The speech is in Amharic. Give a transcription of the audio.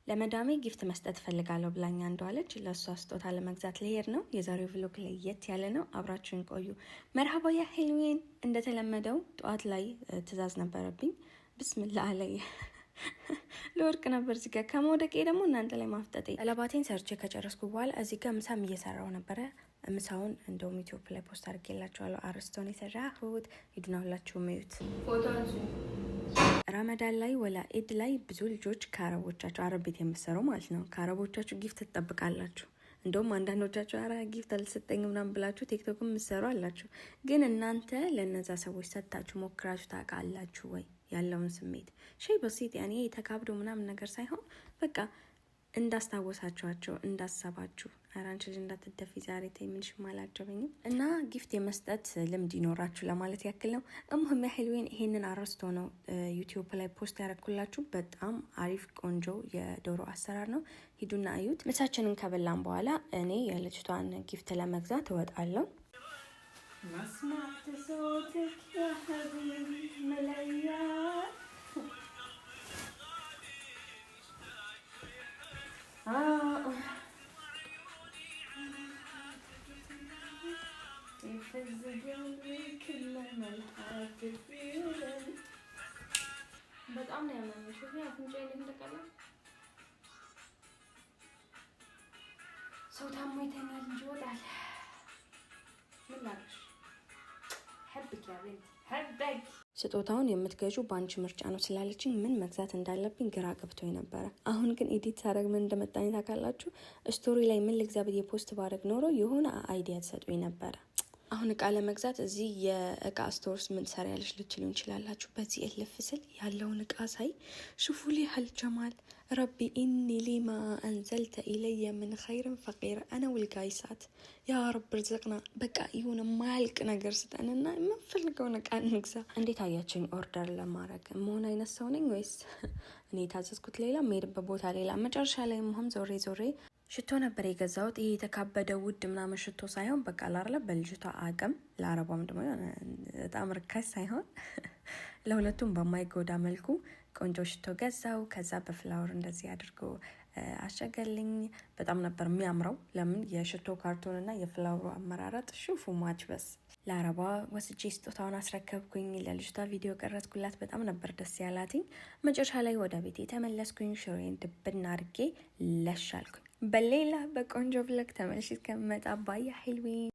ለመዳሜ gift መስጠት እፈልጋለሁ ብላኝ አንዷ ልጅ ለእሷ ስጦታ ለመግዛት ልሄድ ነው። የዛሬው vlog ለየት ያለ ነው። አብራችሁን ቆዩ። مرحبا يا حلوين። እንደተለመደው ጠዋት ላይ ትዕዛዝ ነበረብኝ። ብስምላ አለይ ለወርቅ ነበር እዚህ ጋር ከመውደቄ ደግሞ እናንተ ላይ ማፍጠጤ። ጠለባቴን ሰርቼ ከጨረስኩ በኋላ እዚህ ጋር ምሳም እየሰራው ነበረ። ምሳውን እንደውም ዩቲዩብ ላይ post አድርጌላችኋለሁ። አርስቶን የሰራሁት ሂዱና ሁላችሁም እዩት። ረመዳን ላይ ወላ ኢድ ላይ ብዙ ልጆች ከአረቦቻቸው፣ አረብ ቤት የምትሰሩ ማለት ነው፣ ከአረቦቻችሁ gift ትጠብቃላችሁ። እንደውም አንዳንዶቻችሁ አረ gift አልሰጠኝም ምናምን ብላችሁ ቲክቶክ የምትሰሩ አላችሁ። ግን እናንተ ለእነዛ ሰዎች ሰጥታችሁ ሞክራችሁ ታውቃላችሁ ወይ? ያለውን ስሜት شيء بسيط ያኔ ተካብዶ ምናምን ነገር ሳይሆን በቃ እንዳስታወሳችኋቸው እንዳሰባችሁ። ኧረ አንቺ ልጅ እንዳትደፊ ዛሬ ተይ፣ ምንሽም አላጀበኝም። እና gift የመስጠት ልምድ ይኖራችሁ ለማለት ያክል ነው። المهم يا حلوين ይሄንን አረስቶ ነው ዩቲዩብ ላይ post ያደረኩላችሁ። በጣም አሪፍ ቆንጆ የዶሮ አሰራር ነው። ሂዱና እዩት። ምሳችንን ከበላን በኋላ እኔ የልጅቷን gift ለመግዛት እወጣለሁ። በጣም ነው ያመመሽ። አፍንጫዬ ላይ እንደቀላ ሰው ታሞ ይተኛል እንጂ ይወጣል። ምን ላድርግሽ? حبك يا بنت حبك። ስጦታውን የምትገዡ በአንቺ ምርጫ ነው ስላለችኝ ምን መግዛት እንዳለብኝ ግራ ገብቶኝ ነበረ። አሁን ግን edit ሳደርግ ምን እንደመጣኝ ታውቃላችሁ? Story ላይ ምን ልግዛ ብዬ post ባደርግ ኖሮ የሆነ idea ትሰጡኝ ነበረ። አሁን እቃ ለመግዛት እዚህ የእቃ stores ምን ትሰሪያለሽ ልትሉ እንችላላችሁ። በዚህ እልፍ ስል ያለውን እቃ ሳይ شوفوا لي هالجمال ربي إني لما أنزلت إلي من خير فقير أنا والجايسات يا رب ارزقنا። በቃ የሆነ ማያልቅ ነገር ስጠንና የምንፈልገውን እቃ እንግዛ። እንዴት አያችኝ? Order ለማድረግ መሆን አይነት ሰው ነኝ ወይስ እኔ የታዘዝኩት ሌላ የምሄድበት ቦታ ሌላ? መጨረሻ ላይ መሆን ዞሬ ዞሬ ሽቶ ነበር የገዛሁት። ይሄ የተካበደ ውድ ምናምን ሽቶ ሳይሆን በቃ ላርለ በልጅቷ አቅም ለአረቧም ደግሞ በጣም ርካሽ ሳይሆን ለሁለቱም በማይጎዳ መልኩ ቆንጆ ሽቶ ገዛው። ከዛ በ flower እንደዚህ አድርጎ አሸገልኝ። በጣም ነበር የሚያምረው። ለምን የሽቶ ካርቶን እና የ flower ኡ አመራረጥ شوفوا match በስ ለአረቧ ወስጄ ስጦታውን አስረከብኩኝ። ለልጅቷ ቪዲዮ ቀረጽኩላት። በጣም ነበር ደስ ያላትኝ። መጨረሻ ላይ ወደ ቤቴ ተመለስኩኝ። ሽሮዬን ድብና አድርጌ ለሽ አልኩኝ። በሌላ በቆንጆ vlog ተመልሼ እስከምመጣ bye يا حلوين።